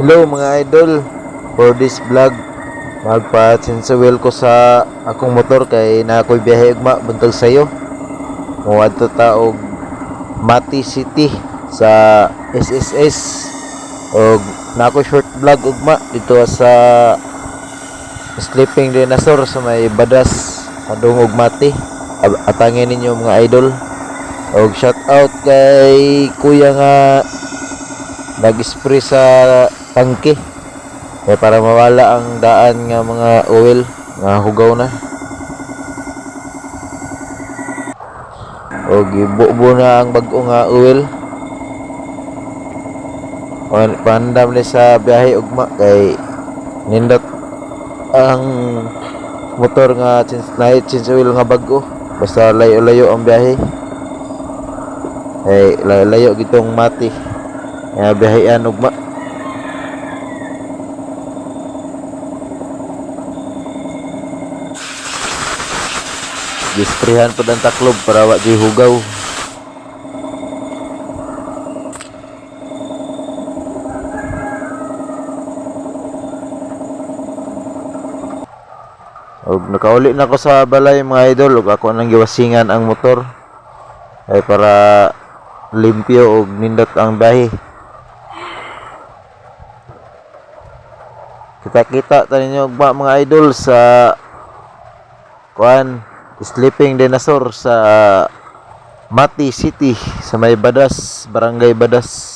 Hello, mga idol. For this vlog, magpa-change oil ko sa akong motor kay naa ko'y biyahe ugma buntag sayo. Moadto ta og Mati City sa SSS og naa ko'y short vlog ugma dito sa Sleeping Dinosaur sa may Badas padung og Mati. Atangin ninyo, mga idol. Og shout out kay kuya nga nag-spray sa tangke kaya para mawala ang daan nga mga oil nga hugaw na. O gibubo na ang bag-o nga oil. Pandam ni sa biyahe ugma kay nindot ang motor nga change, na change oil nga bag-o, basta layo-layo ang biyahe, ay layo-layo gitong Mati nga biyahean ugma. Gisprehan pud ang taklob para wa jud hugaw. Og nakauli na ko sa balay, mga idol, ug ako nang giwasingan ang motor ay para limpyo og nindot ang biyahe. Kita-kita ta ninyo ugma, mga idol, sa kuan, Sleeping Dinosaur sa Mati City sa may Badas, Barangay Badas.